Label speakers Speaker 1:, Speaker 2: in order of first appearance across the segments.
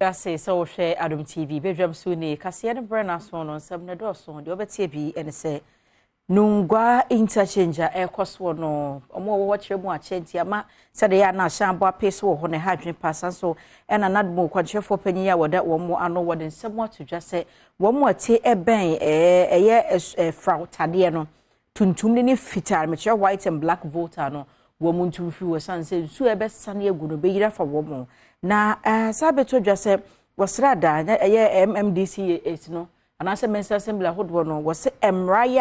Speaker 1: Ase sɛ wohwɛ Adom TV badwam so ni kaseɛ no berɛ no aso no nsɛm no dɔɔso deɛ wobɛtie bi ne sɛ Nungua interchange a ɛrekɔ soɔ no wɔn a wɔwɔ hɔ kyerɛ mu akyɛ nti ama sɛdeɛ ɛyɛ a na ahyɛn abɔ apee so wɔ hɔ no ɛha adwene paa san so ɛna NADMO kwankyerɛfoɔ panyin a wɔda wɔn ano wɔde nsɛm ato dwa sɛ wɔn a ɛte ɛbɛn ɛyɛ ɛfra tadeɛ no Tuntum no ne fitaa no, mekyerɛ white and black volta no, wɔn ntu mfiri hɔ ɛsiane sɛ nsuo a ɛbɛsane agu no bɛyiri afa wɔn. Na eh, saa bɛtɔ dwa sɛ wɔsrɛ da ɛyɛ MMDCAs no anaasɛ Mensa Assembly ahodoɔ no wɔse mmara yɛ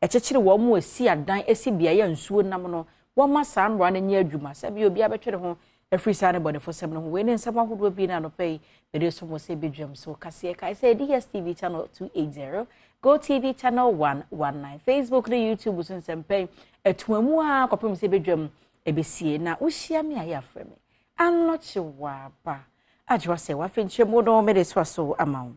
Speaker 1: a ɛkyekyere wɔn mu asi adan asi beaeɛ a nsuo nam no wɔma saa mmara no nyɛ adwuma sɛ bi obiara bɛtwe ne ho afiri saa nnebɔnefosɛm no ho. Wei ne nsɛm ahodoɔ bi na anɔpa yi mede resom wo sɛ badwam so kaseɛ. Kae sɛ DSTV channel 280, GoTv channel 119, Facebook ne YouTube so nsɛmpa yi atuamu ara kɔpem sɛ badwam ɛbɛsie. Na wohyia me a yɛ afrɛ me Anɔkye Waaba. Agyewa sɛ wafe nkyerɛmu no mede soa so ama wo.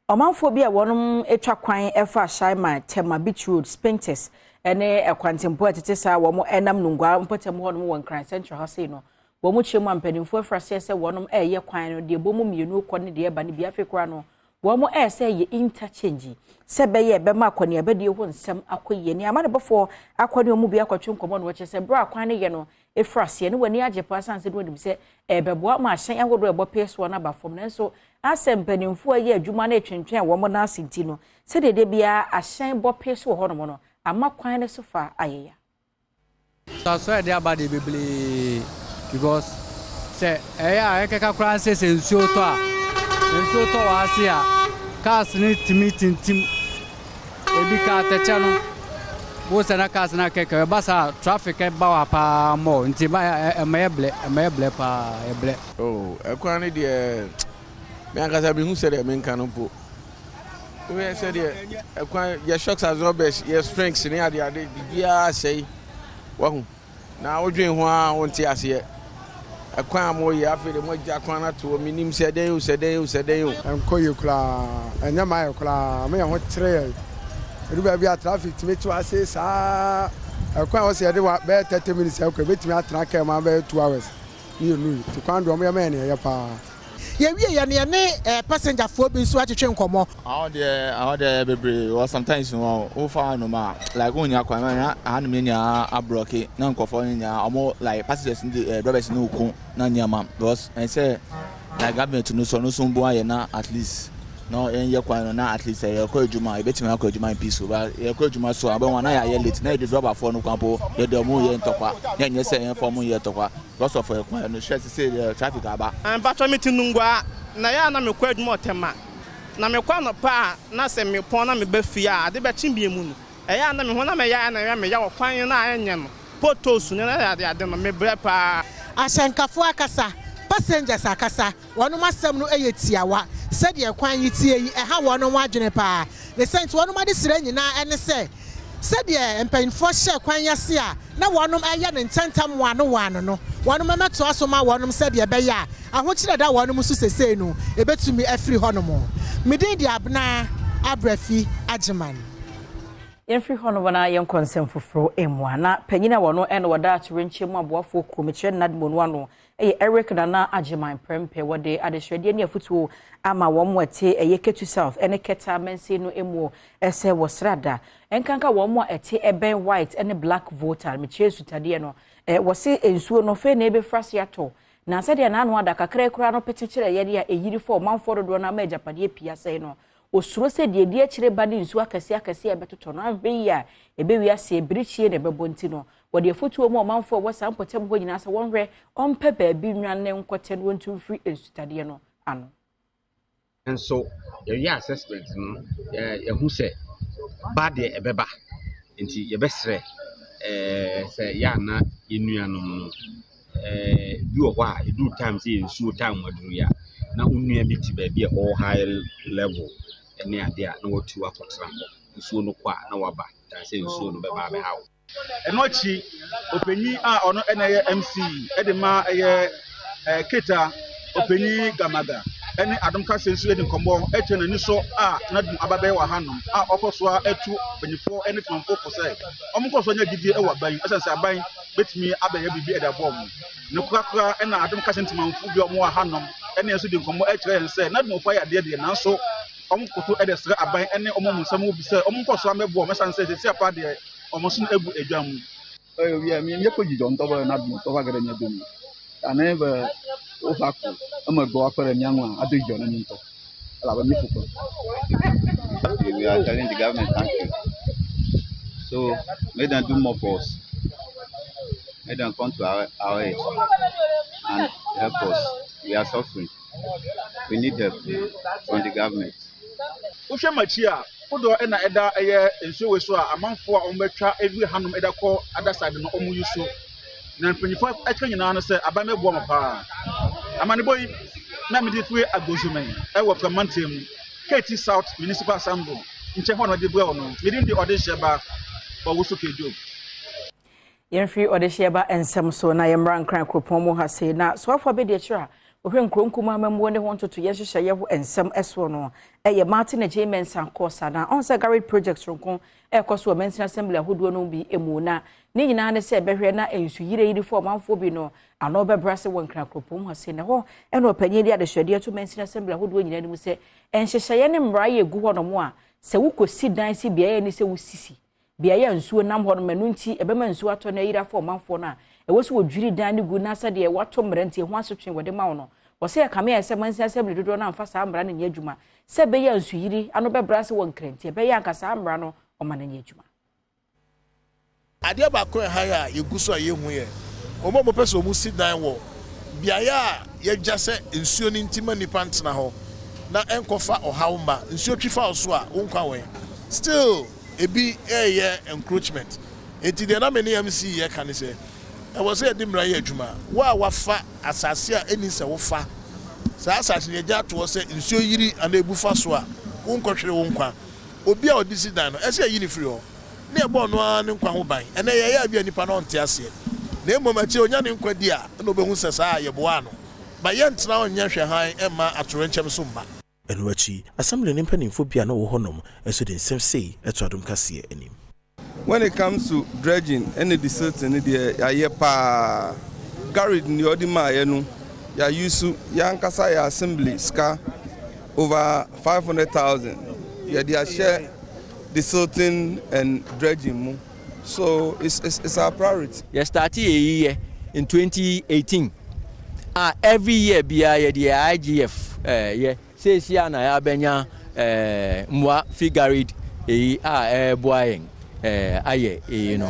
Speaker 1: Ɔmanfoɔ bi a wɔn atwa kwan fa Ashaiman, Tema Beach Road, Spintex ne ɛkwantempɔn a ɛtete saa a wɔn nam Nungua mpɔtam hɔ nom wɔ Nkran Central ha sei no, wɔn kyerɛ mu a mpanimfoɔ afiri aseɛ sɛ wɔn reyɛ kwan no deɛ ɛbɔ mu mmienu kɔ ne deɛ ɛba no bi afei koraa no wɔn reyɛ sɛ ɛyɛ interchange sɛ ɛbɛyɛ ɛbɛma akɔneabadie ho nsɛm akɔ yie. Ne amanebɔfoɔ akɔ ne wɔn mu bi akɔtwe nkɔmmɔ no wɔkyerɛ sɛ berɛ a kwan no yɛ no ɛfiri aseɛ no w'ani agye paa sane sɛ ne wonim sɛ ɛrebɛboa ma ahyɛn ahodoɔ a ɛbɔ pee soɔ no aba fam nanso asɛ mpanimfoɔ a ɛyɛ adwuma no retwentwɛn wɔn nan ase nti no sɛdeɛ da biara ahyɛn bɔ pee so wɔ hɔnom no ama kwan no so fa ayɛ ya.
Speaker 2: Nsusuansoɔ a ɛde aba deɛ bebree because sɛ ɛyɛ a ɛkeka koraa sɛ sɛ nsuo tɔ a nsuo tɔ wɔ ase a cars no tumi tintim Ebi ka atɛkyɛ no, wo sɛ na cars no akɛkɛ, ɛba saa a traffic ba hɔ paa more nti ɛma ɛma yɛ blɛ, ɛma yɛ blɛ paa, yɛ blɛ.
Speaker 3: Oh, ɛkwan no deɛ me ankasa mehu sɛdeɛ menka no mpo. Wohwɛ sɛdeɛ ɛkwan yɛ shocks absorbers, yɛ springs ne adeade, biribiara asɛe. Wahu? Na wodwen ho ara a wonte aseɛ. Ɛkwan a moyɛ afei deɛ moagya kwan no ato hɔ mennim sɛ dɛn o sɛ dɛn o sɛ dɛn o.
Speaker 4: Ɛnkɔ yie koraa, ɛnyɛ ma yɛ koraa, ama yɛn ho kyere yɛn. Ɛdu baabi a traffic tumi to ase saa. Ɛkwan a ɛwɔ sɛ yɛde bɛyɛ 30 minutes ɛkɔ, yɛbɛtumi atena kaa mu ara bɛyɛ 2 hours ne yɛnnui. Nti kwan deɛ wɔyɛ ma yɛn no ɛyɛ paa.
Speaker 5: Yɛwieɛ no yɛne passengerfoɔ bi nso atwetwe nkɔmmɔ.
Speaker 6: Ahɔ deɛ ahɔ deɛ ɛyɛ bebree wɔ sometimes no wofa hanom a like wonnya kwan na hanom yɛ nyinaa abrɔke na nkurɔfoɔ no nyinaa ɔmo like passengers no de eh, drivers no ko na nneɛma because ɛsɛ like government no so ɔno nso mboa yɛ na at least na yɛnyɛ kwan no na at least yɛkɔ adwuma yɛbɛtumi akɔ adwuma in peace ba yɛkɔ adwuma so a bɛn na yɛayɛ late na yɛde driverfoɔ no kwan po yɛde ɔmo yɛ ntɔkwa na ɛnyɛ sɛ yɛmfa ɔmo nyɛ ntɔkwa Because of kwan no hwɛ sesei deɛ traffic aba.
Speaker 7: Mpatsɔ metse Nungua na yɛ a na mekɔ edwuma Ɔtɛma na mekɔ anɔpa a na sɛ mepɔn na meba fie a ade bɛkye bio mu no ɛyɛ a na me honam ɛyɛ a na ɛyɛ me ya wɔ kwan no a ɛnyɛ no potholes no ne ade ade no mebrɛ paa.
Speaker 5: Ahyɛnkafoɔ akasa, passengers akasa, Wɔnom asɛm no yɛ tiawa. Sɛdeɛ kwan yi teɛ yi, ɛha wɔnom adwene paa. Ne saa nti wɔnom adesrɛ nyinaa ne sɛ, sɛdeɛ mpaninfoɔ hyɛɛ kwan yi ase a na wɔnom reyɛ no ntɛntɛm waano waano no, wɔnom mmɛtoa so ma wɔnom sɛdeɛ ɛbɛyɛ a ahokyerɛ ɛda wɔnom so sesei no ɛbɛtumi afiri hɔnom. Me din de Abena Abrafi Agyeman.
Speaker 1: Yɛmfiri hɔnom na yɛnkɔ nsɛm foforɔ mu a, na panyin a wɔno na wɔda atoyerɛnkyɛm mu aboafoɔ kuo, mekyerɛ NADMO no ano, Ɛyɛ Eric Nana Agyeman Prempeh. Wɔde adesrɛdeɛ ne afutuo ama wɔn a ɛte ɛyɛ Ketu South ne Keta mansin no mu sɛ wɔsra da. Ɛnkanka wɔn a ɛte ɛbɛn White ne Black Volta, mekyerɛ nsutadeɛ no. Wɔse nsuo no afei na ɛbɛfiri ase atɔ. Na sɛdeɛ n'ano ada kakra yi koraa no pete kyerɛ yɛn a ɛyiri fa ɔmanfoɔ dodoɔ no ama agyapadeɛ pii asɛe no. Wɔsuro sɛ deɛ ɛdi akyire ba ne nsuo akɛseɛ akɛseɛ a ɛbɛtotɔ no anhwɛ yie a ɛbɛwie aseɛ birikyie na ɛbɛbɔ nti no Wɔde afotuo ma ɔmanfoɔ a ɛwɔ saa mpɔtam hɔ nyinaa sɛ wɔnhwɛ, wɔmpɛ baabi nnwane nkɔtɛ na wɔntu mfiri nsutadeɛ no ano.
Speaker 8: Nso yɛyɛ assessment no, yɛhu sɛ ba deɛ ɛbɛba. Nti yɛbɛsrɛ sɛ yɛ a na yɛn nuanom no, bi wɔ hɔ a ɛduru time sɛ nsuo time aduru yi a, na wo nua bi te baabi a ɛhɔ high level ne adeɛ a, na watu akɔtena hɔ. Nsuo no kɔ a na waba, than sɛ nsuo no bɛba abɛha wo.
Speaker 9: Ɛno akyi, ɔpanyin a ɔno na ɛyɛ MC de ma ɛyɛ Keta, ɔpanyin Gamaga. ne Adom Kaseɛ nso adi nkɔmmɔ kyerɛ n'anisɔ a NADMO aba bɛyɛ wɔ hanom a ɔkɔ so ara tu mpanimfoɔ ne temanfoɔ fo sɛ wɔnkɔ so nya gyidie wɔ aban yi ɛsiane sɛ aban bɛtumi abɛyɛ biribi de aboa wɔn. Ne korakora na Adom Kaseɛ ntemanfoɔ bi a wɔwɔ hanom ne yɛn nso di nkɔmmɔ kyerɛ yɛn sɛ NADMOfoɔ ayɛ adeɛ deɛ nanso wɔkoto de srɛ aban ne wɔn mu nsɛm mu bi sɛ wɔnkɔ so ara mmɛboa wɔn ɛsiane sɛ seesei apa deɛ wɔn so no agu adwa mu.
Speaker 10: Eye wia mi míekpɔ dzidzɔ ŋutɔ be NADMO tɔ va ge ɖe mía dome. Ta ne be wova ko emegbe woakpe ɖe mía ŋua, ado dzidzɔ na mí ŋutɔ elabe mí fu kpe.
Speaker 11: We are telling the government thank you. So make them do more for us. Make them come to our, our aid and help us. We are suffering. We need help from the government.
Speaker 9: Wohwɛ m'akyi a, kodoɔ na ɛda ɛyɛ nsuo wei so a amanfoɔ a wɔbɛtwa ɛfiri hanom de akɔ other side no wɔn yi so. Na mpanyinfoɔ ɛka nyinaa no sɛ aban bɛboa wɔn paa. Amanebɔ yi na mede firi Agbozume ɛwɔ Fram mantam mu, KT South Municipal Assembly nkyɛn hɔ na wɔde brɛ wo no. Me din de Ɔdehyɛba Owusu K. Job.
Speaker 1: Yɛmfiri ɔdehyeɛba nsɛm so na yɛmmra Nkran kuropɔn mu ha sei. Na soafoɔ abɛdiakyire a wɔhwɛ nkuro nkumaa amammuo ne ho ntotoeɛ nhyehyɛeɛ ho nsɛm soɔ no yɛ Martin Adjei Mensah Korsah. Na ɔn sɛ GARID project soronko ɛrekɔ so wɔ mansini assembly ahodoɔ no bi mu na ne nyinaa ne sɛ ɛbɛhwɛ na nsu yireyiri fo ɔmanfoɔ bi no ano bɛbrɛ ase wɔ Nkran kuropɔn mu ha sei. Na ɛhɔ ɛna ɔpanyin de adesuadeɛ to mansini assembly ahodoɔ nyinaa no mu sɛ nhyehyɛeɛ ne mmara yɛ gu hɔ nom a sɛ wokɔsi dan si beaeɛ ni sɛ wosisi Beaeɛ a nsuo nam hɔ no ma ɛno nti ɛbɛma nsuo atɔ na ayiri afa ɔmanfoɔ no a ɛwɔ sɛ wɔdwiri dan no gu na sɛdeɛ wɔato mmara nti ɛho asotwe wɔde ma wo no. Wɔsɛ ɛkame ayɛ sɛ mansin asɛmbli dodoɔ no amfa saa mmara no nyɛ adwuma sɛ ɛbɛyɛ a nsuyiri ano bɛbrɛ ase wɔ Nkran nti ɛbɛyɛ a anka saa mmara no wɔma no nyɛ adwuma.
Speaker 12: Adeɛ baako a ɛha yɛn a yɛgu so a yɛhu yɛ wɔn a wɔpɛ sɛ wɔsi dan wɔ beaeɛ a yɛagya sɛ nsuo no nti ma nnipa ntena hɔ na ɛnkɔfa ɔhaw mma. Nsuo twi fa wo so a, wo nkwa wɛn. Still ebi reyɛ encroachment. Enti deɛ na me ne MC reka ne sɛ, ɛwɔ sɛ yɛde mmara yɛ adwuma. Wo a woafa asase a ɛnni sɛ wofa, saa asase no yɛagya ato hɔ sɛ nsuo yiri anaa ɛbu fa so a, wonkɔhwere wo nkwa. Obi a ɔde si dan no, ɛsɛ sɛ yɛyi no firi hɔ na yɛbɔ ɔno ara ne nkwa ho ban. Ɛnnɛ yɛyɛ a ebia nipa no ɔnte aseɛ, na mmom akyire ɔnya ne nkwa di a, ɛna ɔbɛhu sɛ saa a yɛboaa no. Ma yɛntena hɔ nyɛ hwɛhan mma atoyerɛnkyɛm so mma.
Speaker 13: Ɛno akyi, Assembly no mpanimfoɔ bi a na wɔwɔ hɔnom nso de nsɛm sei to Adom Kaseɛ anim.
Speaker 14: When it comes to dredging ne desilting no deɛ yɛayɛ paa. Garid deɛ ɔde maaeɛ no yɛ use yɛn ankasa yɛ assembly sika over 500,000 yɛde ahyɛ desilting and dredging mu. So it's it's it's our priority.
Speaker 15: Yɛ startee eyi yɛ in 2018 a every year biara yɛde yɛ IGF yɛ. Seesie a na yɛabɛnya mmoa fi GARID eyi a ɛreboa yɛn ayɛ eyi no.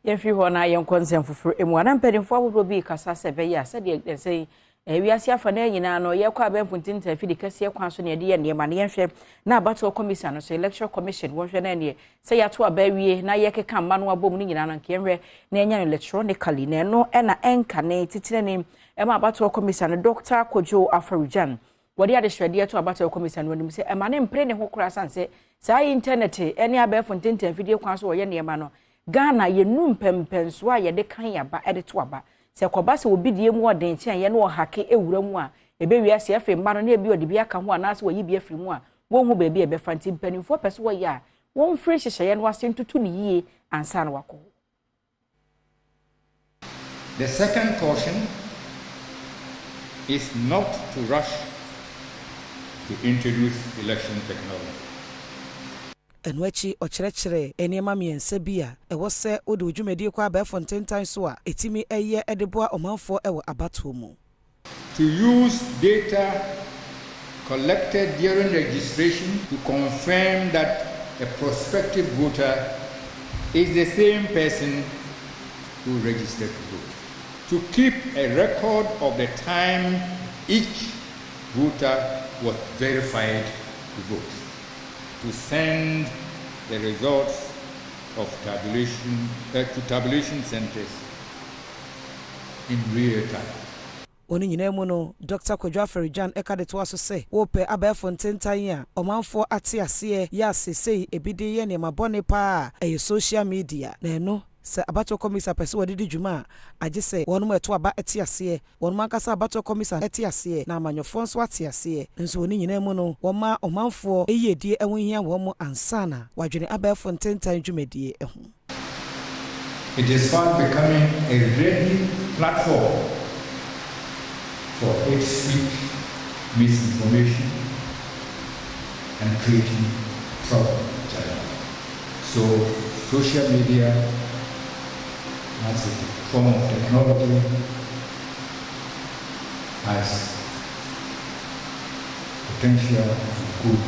Speaker 1: Yɛmfiri hɔ na yɛnkɔ nsɛm foforɔ mu. Ana mpanimfoɔ ahodoɔ bi rekasa sɛ ɛbɛyɛ a sɛdeɛ ɛsɛ yi eh, wiase afa no nyinaa no yɛkɔ abɛɛfo ntintan afidi kɛseɛ kwan so na yɛde yɛ nneɛma no yɛnhwɛ na abatoɔ kɔmisa no so electoral commission wɔnhwɛ na ɛneɛ sɛ yɛato aba awie na yɛkeka mma no abom no nyinaa no nka yɛnhwɛ na yɛnya no electronically na ɛno ɛna ɛnkane titenani ɛma abatoɔ kɔmisa no Dr. Kojo Afari-Gyan Wɔde adesrɛdeɛ to abatoɔ kɔmisa no anim sɛ ɛma no mpere ne ho koraa sane sɛ saa intanɛte ne abɛɛfo ntentan afidie kwan so wɔyɛ nneɛma no Ghana yɛnnu mpɛmpɛnsoɔ a yɛde kan aba de to aba. Sɛ ɛkɔba sɛ obi deɛ mu ɔden kyɛn yɛn na ɔhake wura mu a, ɛbɛwie ase afei mma no na ebi ɔde bi aka ho anaasɛ wayi bi afiri mu a wɔnhu baabi a ɛbɛfa nti mpanimfoɔ pɛ sɛ wɔyɛ a wɔmfiri nhyehyɛeɛ no ase ntoto no yie ansa na wakɔ hɔ.
Speaker 16: The second caution is not to rush to introduce election technology.
Speaker 17: Ɛno akyi ɔkyerɛkyerɛɛ nneɛma mmiɛnsa bi a ɛwɔ sɛ wode wo dwumadie kɔ abɛɛfo ntentan so a ɛtumi yɛ de boa ɔmanfoɔ wɔ abatoɔ mu.
Speaker 16: To use data collected during registration to confirm that a prospective voter is the same person who registered to vote. To keep a record of the time each voter was verified to vote. To send the results of tabulation uh, to tabulation centers in real time.
Speaker 17: Wɔ ne nyinaa mu no, Dɔkta Kwadwo Afari-Gyan ka de toa so sɛ, Wopɛ abɛɛfo ntentan a ɔmanfoɔ ate aseɛ yɛ a seesei ebi de yɛ nneɛma bɔne paa a, ɛyɛ social media, na ɛno. Sɛ abatoɔ kɔmisa pɛ sɛ wɔde di dwuma a, agye sɛ wɔnom a ɛto aba te aseɛ, wɔnom ankasa abatoɔ kɔmisa te aseɛ, na amanyɔfoɔ nso ate aseɛ. Nanso wɔ ne nyinaa mu no, wɔma ɔmanfoɔ yiedie ho hia wɔn ansa na wɔadwene abɛɛfo ntentan dwumadie ho.
Speaker 16: It is fast becoming a ready platform for hate speech, misinformation, and creating trouble generally. So social media as a form of technology has potential for good.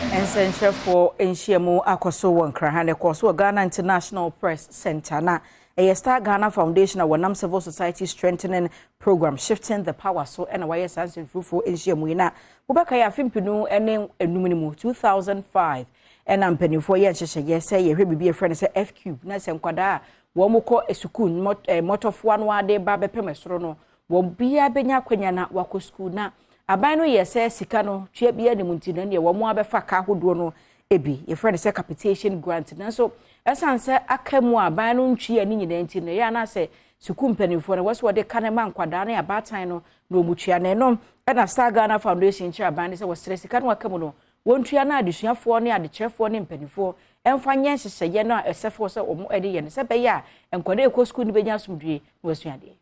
Speaker 1: Nsɛnkyerɛfoɔ nhyiamu akɔ so wɔ Nkran ha na ɛkɔɔ so wɔ Ghana International Press Centre na ɛyɛ Star Ghana Foundation a wɔnam Civil Society Strengthening Programme Shifting the Power so na wɔayɛ saa nsɛntwerɛfoɔ nhyiamu yi na mobɛkae afe mpenu ne enum no mu 2005 ɛna mpanimfoɔ yɛ nhyehyɛeɛ sɛ yɛhwɛ biribi yɛfrɛ no sɛ F-cube na sɛ nkwadaa a wɔn kɔ sukuu mmɔtɔfoɔ ano ade ba bɛpem ɛsoro no wɔn biara bɛnya akwanya na wakɔ sukuu na aban no yɛ sɛ sika no tua biara ne mu nti no deɛ wɔn abɛfa ka ahodoɔ no bi yɛfrɛ no sɛ capitation grant nanso ɛsan sɛ aka mu a aban no ntwi ne nyinaa nti no ɛyɛ anaasɛ sukuu mpanimfoɔ no wɔsɛ wɔde ka no ma nkwadaa ne abaatan no na wɔn tua na ɛno ɛna Star Ghana Foundation kyerɛ aban no sɛ wɔsrɛ sika no aka mu no wɔntua na adesuafoɔ ne adekyerɛfoɔ ne mpanimfoɔ ɛmfa nyɛ nhyehyɛeɛ no a ɛsɛfoɔ sɛ wɔn ɛde yɛ no sɛ bɛyɛ a nkwadaa ɛkɔ sukuu no bɛnya asomdwie na wɔasua adeɛ.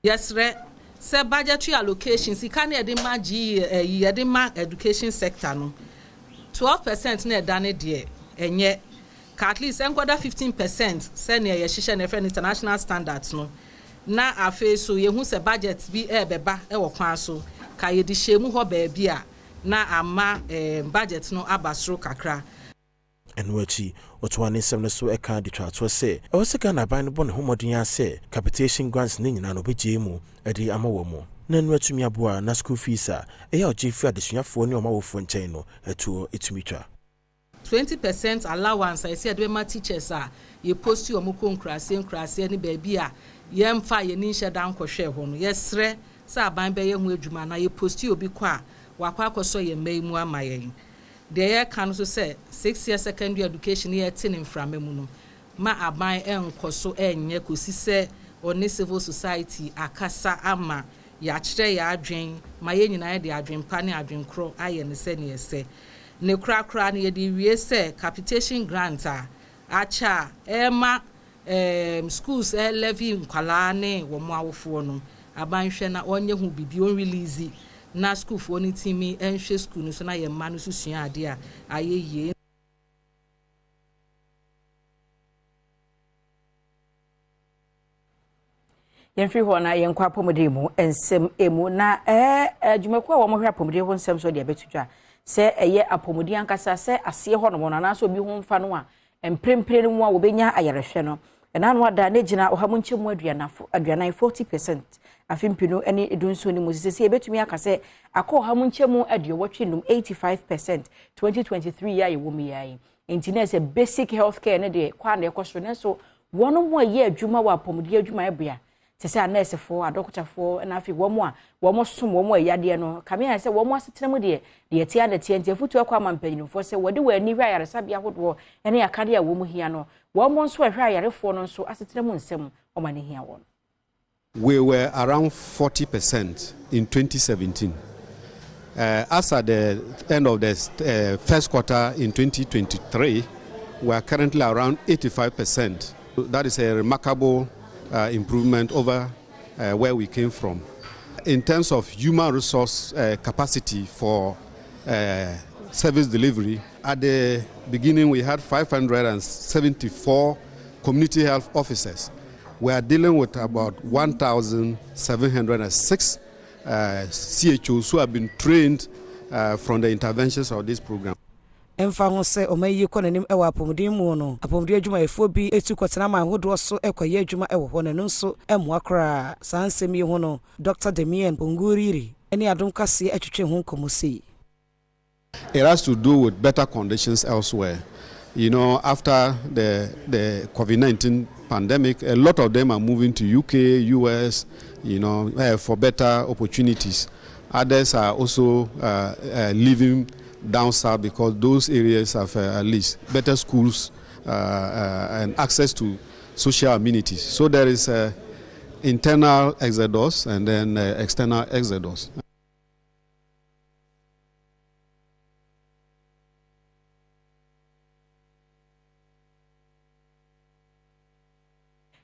Speaker 18: Yɛsrɛ sɛ budgetary allocation, sika no yɛde ma GE ɛyi yɛde ma education sector no, 12% na ɛda ne deɛ ɛnyɛ ka at least ɛnkɔda 15% sɛnea yɛhyehyɛ no yɛfrɛ no international standards no. Na afei so yɛhu sɛ budget bi ɛrebɛba ɛwɔ kwan so, ka yɛde hyɛ mu hɔ baabi a na ama budget no aba soro kakra.
Speaker 13: Ɛno akyi, ɔtoa ne nsɛm no so ka de twa toɔ sɛ, ɛwɔ sɛ Ghana aban no bɔ ne ho mmɔden ara sɛ capitation grants no nyinaa no ɔbɛgyae mu de ama wɔn, na ɛno atumi aboa na school fees a ɛyɛ a ɔgye firi adesuafoɔ ne wɔn awofoɔ nkyɛn no ɛtoɔ tumi twa.
Speaker 18: 20% allowance a yɛsɛ yɛde bɛma teachers a yɛposti wɔn kɔ nkuraaseɛ nkuraaseɛ ne baabi a yɛmfa yɛn ani nhyɛ da nkɔhwɛɛ hɔ no, yɛsrɛ sɛ aban bɛyɛ ho adwuma na yɛposti obi kɔ a wakɔ akɔsɔ yɛn mma yi mu ama yɛn. Deɛ yɛreka no nso sɛ 6 year secondary education yɛte ne mframa mu no, ma aban nkɔ so nyɛ kɔsi sɛ ɔne civil society akasa ama yɛakyerɛ yɛ adwen ma yɛn nyinaa yɛde adwen pa ne adwen korɔ ayɛ no sɛneɛ ɛsɛ. Ne korakora no yɛde wie sɛ capitation grant a akyɛ a ɛma schools levy nkwalaa ne wɔn awofoɔ no, aban hwɛ na ɔnyɛ ho biribi, ɔnrelease na sukuufoɔ no tumi nhwɛ sukuu no so na yɛn mma no nso sua adeɛ a ayɛ yie.
Speaker 1: Yɛmfiri hɔ na yɛnkɔ apɔmuden mu nsɛm emu na ɛɛ adwumakuo a wɔhwɛ apɔmuden ho nsɛm so deɛ ɛbɛto dwa sɛ ɛyɛ apɔmuden ankasa sɛ aseɛ hɔ nom no anaasɛ obi ho mfa no a mprempren no mu a wɔbɛnya ayarehwɛ no ɛna no ada ne gyina ɔha mu nkyɛmu 40 40% afe mpinu ne 17 no mu. Sisi yɛbɛtumi aka sɛ akɔ ɔha mu nkyɛmu 85 85% 2023 yi a yɛwɔ mu yi yi. Nti na sɛ basic health care ne deɛ kɔ a na ɛkɔ soro, nanso wɔn mu a ɛyɛ adwuma wɔ apɔmuden adwumayɛbea te sɛ anɛɛsefoɔ, adɔkotafoɔ, ɛna afei wɔn a wɔn som wɔn a ɛyadeɛ no kame ayɛ sɛ wɔn asetena mu deɛ deɛ ɛteɛ na ɛteɛ. Nti afutuo akɔ ama mpanyinfoɔ sɛ wɔde wɔn ani hwɛ ayaresabea ahodoɔ ne akadeɛ a wɔn hia no, wɔn nso ɛhwɛ ayarefoɔ no nso asetena mu nsɛm wɔn ani hia wɔn.
Speaker 19: We were around 40% in 2017. As at the end of the first quarter in 2023, we are currently around 85%. That is a remarkable improvement over where we came from. In terms of human resource capacity for service delivery, at the beginning we had 574 community health officers. We are dealing with about 1,706 CHOs who have been trained from the interventions of this program.
Speaker 17: Ɛmfa ho sɛ ɔman yi kɔ n'anim wɔ apɔmuden mu no, apɔmuden adwumayɛfoɔ bi etu kɔtena aman ahodoɔ so kɔyɛ adwuma wɔ hɔ na ɛno nso mmoa koraa. Saa nsɛm yi ho no, Dr Damien Bonguriri ne Adom Kaseɛ atwitwe ho nkɔmmɔ sei.
Speaker 19: It has to do with better conditions elsewhere. After the COVID-19 pandemic, a lot of them are moving to UK, US, for better opportunities. Others are also living down south because those areas have at least better schools. and access to social amenities. So there is internal exodus and then external exodus.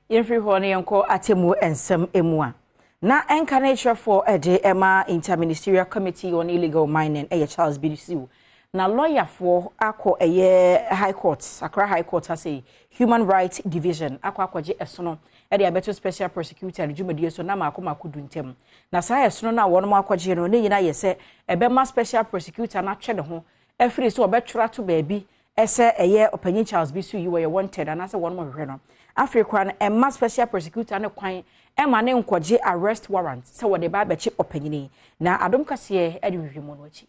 Speaker 1: Yɛmfiri hɔ na yɛnkɔ atemmuo nsɛm mu a na ɛnka ne kyerɛfoɔ de ɛma Interministerial Committee on Illegal Mining ɛyɛ Charles Bisiw na lɔyafoɔ akɔ ɛyɛ High Court, Accra High Court ha sei, Human Rights Division akɔ akɔgye ɛsono ɛde abɛto Special Prosecutor no dwumadie so na maako maako du ntam. Na saa ɛsono no a wɔnom akɔgye no ne nyinaa yɛ sɛ ɛbɛma Special Prosecutor no atwe ne ho afiri sɛ ɔbɛtwerɛ ato baabi sɛ ɛyɛ Ɔpanyin Charles Bissue yi wɔyɛ wanted anaasɛ wɔnom hwehwɛ no. Afei koraa no ɛmma Special Prosecutor no kwan ɛma ne nkɔgye arrest warrant sɛ wɔde ba abɛkye ɔpanyin yi. Na Adom Kaseɛ de nhwehwɛmu no akyi.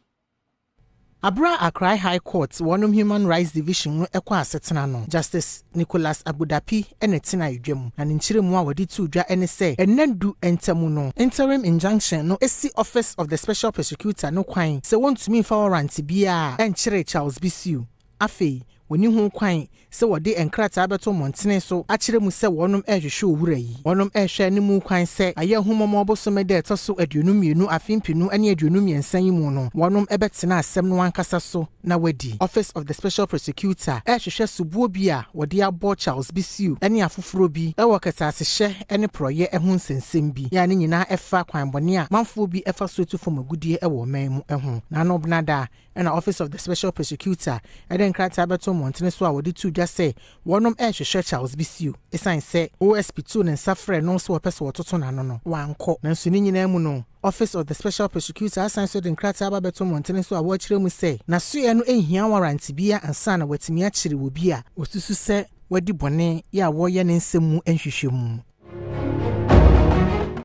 Speaker 5: Aberɛ a Accra High Court wɔnom Human Rights Division no kɔ asetena no, Justice Nicholas Agbodapi na ɛtenaa dwa mu, na ne nkyerɛmu a wɔde too dwa ne sɛ nna du ntam no, interim injunction no si Office of the Special Prosecutor no kwan sɛ wɔntumi mfa warrant biara nkyere Charles Bissue. Afei, wɔnni ho kwan sɛ wɔde nkrataa bɛto mmɔntene so akyerɛ mu sɛ wɔnom rehwehwɛ owura yi. Wɔnom rehwɛ anim kwan sɛ ayɛ ahummɔmɔ bosome da ɛtɔ so 22 afe 2023 yi mu no wɔnom bɛtena asɛm no ankasa so na wɔadi. Office of the Special Prosecutor rehwehwɛ soboɔ bi a wɔde abɔ Charles Bissue ne afoforɔ bi wɔ kɛtɛasehyɛ ne porɔeɛ ho nsɛnsɛm bi a ne nyinaa fa kwan bɔne a manfoɔ bi fa so tu fam agudeɛ wɔ ɔman mu ho. N'ano benada Ɛna Office of the Special Prosecutor de nkrataa bɛtoo mmɔntene so a wɔde too dwa sɛ wɔnom rehwehwɛ Charles Bissue. Esiane sɛ OSP too ne nsa frɛɛ no sɛ wɔpɛ sɛ wɔtoto n'ano no, wankɔ. Nanso ne nyinaa mu no, Office of the Special Prosecutor asan nso de nkrataa aba abɛto mmɔntene so a wɔrekyerɛ mu sɛ n'asoɛeɛ no nhia warrant biara ansa na watumi akyere obi a wɔsusu sɛ wadi bɔne yɛ a wɔreyɛ ne nsɛm mu nhwehwɛmu.